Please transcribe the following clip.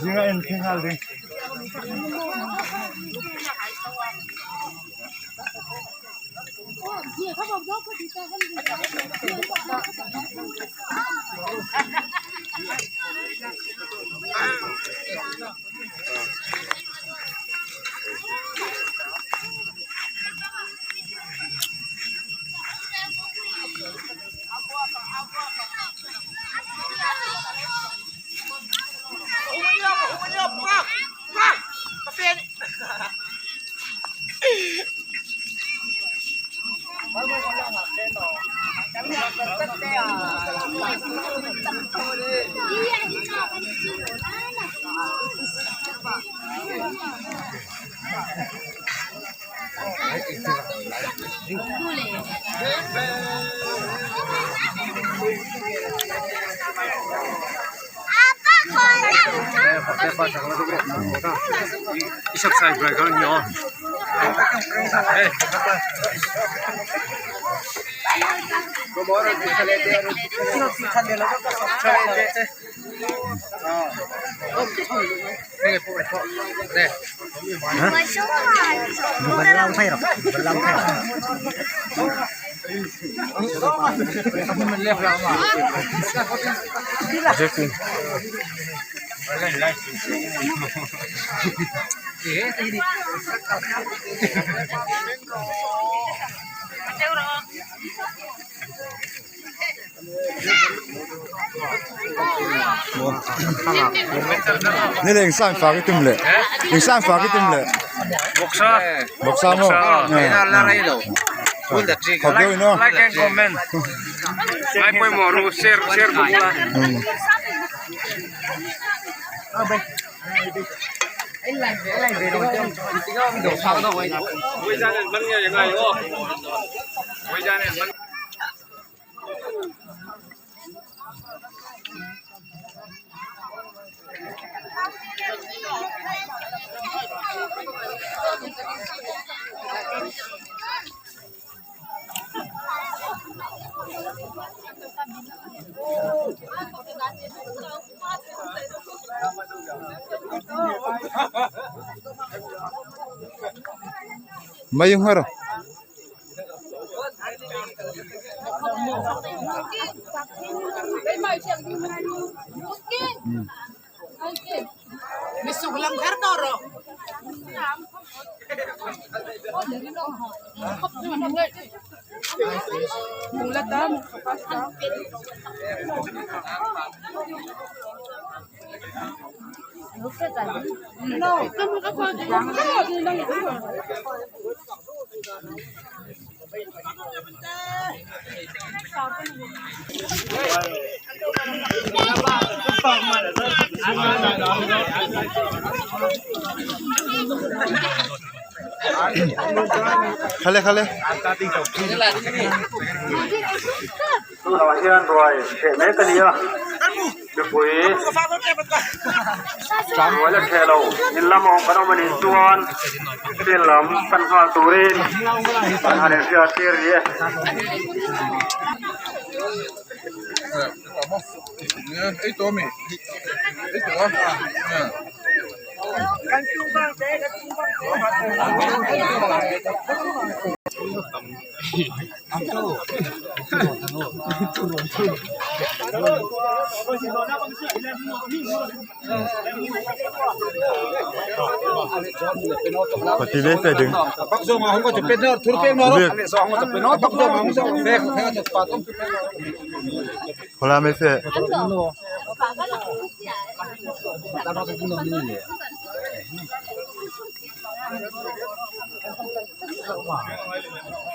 Zinga en khi nghal ding. Ni le eng sang fak i tum le eng sang fak i tum le Boksa boksa maw khawp deuh in aw like and comment ngai pawimawh ru share share bawk ula. Mai nghar Khale khale. Tunah hian ruai hreh mek a ni a, mipui ruai la hreh lo in lam awm kan awm a nih chuan field lam pan nghal turin an han inhriat tir ni e. Pati ve fe ding. Hola me fe.